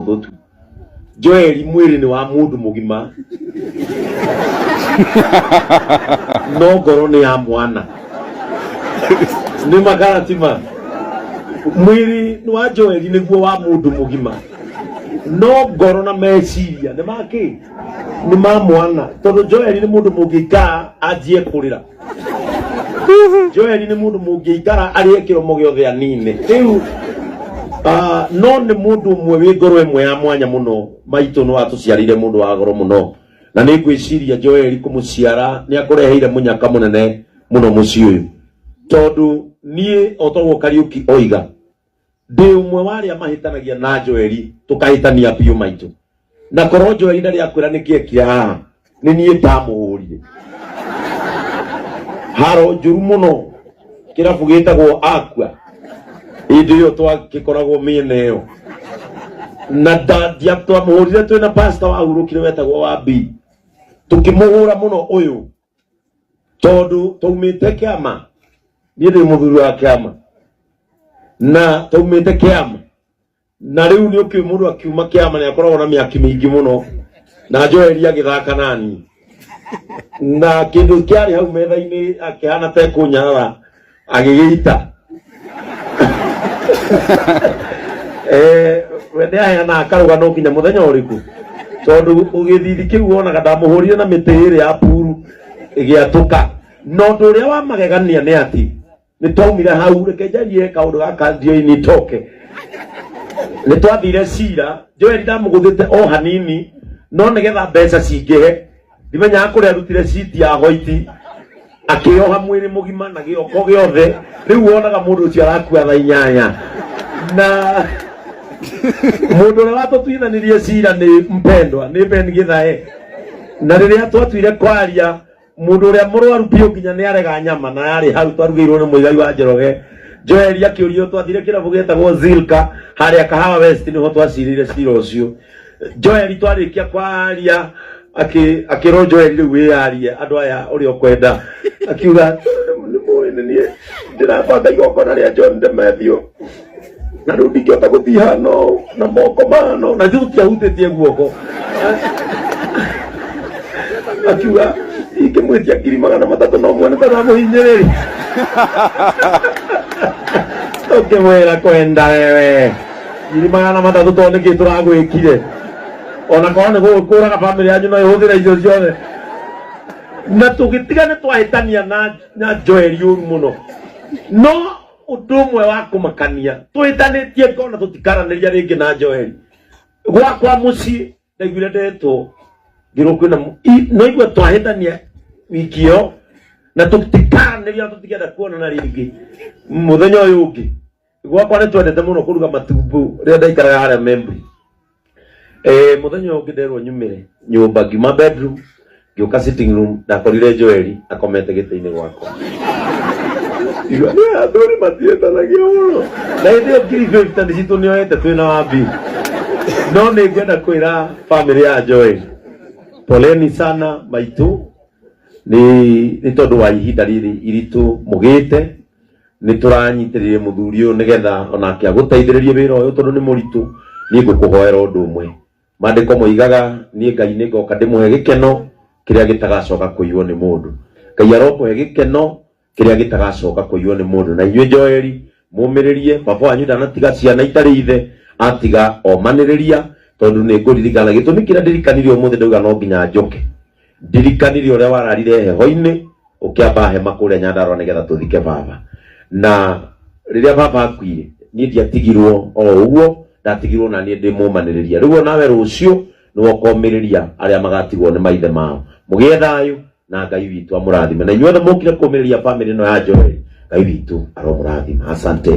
Mũhũthũ tu. Joeli mwĩrĩ nĩ wa mũndũ mũgima no ngoro nĩ ya mwana. Nĩ makaratima. Mwĩrĩ nĩ wa Joeli nĩguo wa mũndũ mũgima no ngoro na meciria nĩ ma kĩ? Nĩ ma mwana. Tondũ Joeli nĩ mũndũ mũngĩikara anjie kũrĩra. Joeli nĩ mũndũ mũngĩikara arĩe kĩromo gĩothe anine rĩu no nĩ mũndũ ũmwe wĩ ngoro ĩmwe ya mwanya mũno. Maitũ nĩ watũciarĩire mũndũ wa goro mũno, na nĩ ngwĩciria Joeli kũmũciara nĩ akũreheire mũnyaka mũnene mũno mũciĩ ũyũ, tondũ niĩ o toguo Kariũki oiga, ndĩ ũmwe wa arĩa mahĩtanagia na Joeli, tũkahĩtania biũ maitũ. Na korwo Joeli ndarĩ akwĩra nĩkĩ ekire haha, nĩ niĩ ndamũhũrire haro njũru mũno kĩrabu gĩtagwo akua hĩndĩ ĩyo twagĩkoragwo mĩena ĩyo, na twamũhũrire twĩna pastor wahurũkire wetagwo wa B, tũkĩmũhũra mũno ũyũ tondũ twaumĩte kĩama. Niĩ ndĩ mũthuri wa kĩama na twaumĩte kĩama, na rĩu nĩ ũkĩũĩ mũndũ akiuma kĩama nĩ akoragwo na mĩaki mĩingĩ mũno, na Joeli agĩthaka nani na kĩndũ kĩarĩ hau metha-inĩ akĩhana ta ekũnyarara agĩgĩita. We nĩ aheanaga karũgano nginya mũthenya ũrĩkũ, tondũ gĩthithi kĩu wonaga ndamũhũrire na mĩtĩ ĩrĩ ya puru ĩgĩatũka. Na ũndũ ũrĩa wa magegania nĩ atĩ nĩ twaumire hau, reke njarie kaũndũ gaka ndiũĩ nitoke, nĩ twathire cira. Joeli ndamũgũthĩte o hanini, no nĩgetha mbeca cingĩhe, ndimenyaga kũrĩa arutire citi ya hoiti, akĩoha mwĩrĩ mũgima na gĩoko gĩothe. Rĩu wonaga mũndũ ũcio arakua thaa 8, na mũndũ ũrĩa watũtuithanirie cira nĩ mpendwa, nĩ Ben Githae. Na rĩrĩa twatuire kwaria, mũndũ ũrĩa mũrwaru biũ nginya nĩ arega nyama na yarĩ hau twarugĩirwo nĩ Mũigai wa Njoroge. Joeli akĩũrio, twathire kĩrabu gĩtagwo Zilka harĩa Kahawa West, nĩho twacirĩire cira ũcio. Joeli twarĩkia kwaria, akĩrwo, "Joeli, rĩu wĩyarie andũ aya ũrĩa ũkwenda." Akiuga, "Nĩ mũĩ nĩ niĩ ndĩrabanga igongona rĩa John Demethiũ, na rĩu ndingĩhota gũthiĩ hano na moko mahano na ithuĩ tũtiahutĩtie guoko." Akiuga, "Ingĩmwĩtia 300,000 no muone ta ndamũhinyĩrĩria." Tũkĩmwĩra, "Kwenda wewe 300,000 tondũ nĩkĩ tũragwĩkire? Ona korwo nĩ gũgũkũraga bamĩrĩ yanyu no ĩhũthĩre icio ciothe." Na tũgĩtiga nĩ twahĩtania na Joeli ũru mũno, no ũndũ ũmwe wa kũmakania, tũhĩtanĩtie ngona tũtikaranĩria rĩngĩ na Joeli. Gwakwa mũciĩ ndaiguire ndetwo, ngĩrwo kwĩna no igua twahĩtania wiki ĩyo na tũtikaranĩria, tũtikenda kuonana rĩngĩ. Mũthenya ũyũ ũngĩ gwakwa nĩ twendete mũno kũruga matumbo rĩrĩa ndaikaraga harĩa Membri. Mũthenya ũyũ ũngĩ nderwo nyumĩre nyũmba, ngiuma bedroom ngĩũka sitting room, ndakorire Joeli akomete gĩtĩ-inĩ gwakwa. Igua nĩ athuri matiĩtanagia mũno, na hĩndĩ ĩyo 50,000 nĩ citũ nĩoete twĩna wambi. No nĩ ngwenda kwĩra famĩlĩ ya Joeli poleni sana maitũ, nĩ tondũ wa ihinda rĩrĩ iritũ mũgĩte. Nĩ tũranyitĩrĩire mũthuri ũyũ nĩgetha onake agũteithĩrĩrie wĩra ũyũ tondũ nĩ mũritũ. Niĩ ngũkũhoera ũndũ ũmwe. Maandĩko moigaga, "Niĩ Ngai nĩ ngoka ndĩmũhe gĩkeno kĩrĩa gĩtagacoka kũiywo nĩ mũndũ." Ngai arokũhe gĩkeno kĩrĩa gĩtagacoka kũiywo nĩ mũndũ. Na inyuĩ Joeli, mũmĩrĩrie, baba wanyu ndanatiga ciana itarĩ ithe, atiga omanĩrĩria, tondũ nĩ ngũririkana gĩtũmi kĩrĩa ndirikanire ũmũthĩ ndauga no nginya njoke. Ndirikanire ũrĩa wararire heho-inĩ ũkĩamba hema kũrĩa Nyandarũa nĩgetha tũthike baba. Na rĩrĩa baba akuire, niĩ ndiatigirwo o ũguo, ndatigirwo na niĩ ndĩ mũmanĩrĩria. Rĩu onawe rũciũ nĩwe ũkomĩrĩria arĩa magatigwo nĩ maithe mao. Mũgĩe thayũ na Ngai witũ amũrathime. Na inyuothe mũkire kũmĩrĩria famĩlĩ ĩno ya Joel, Ngai witũ aromũrathima. Asante.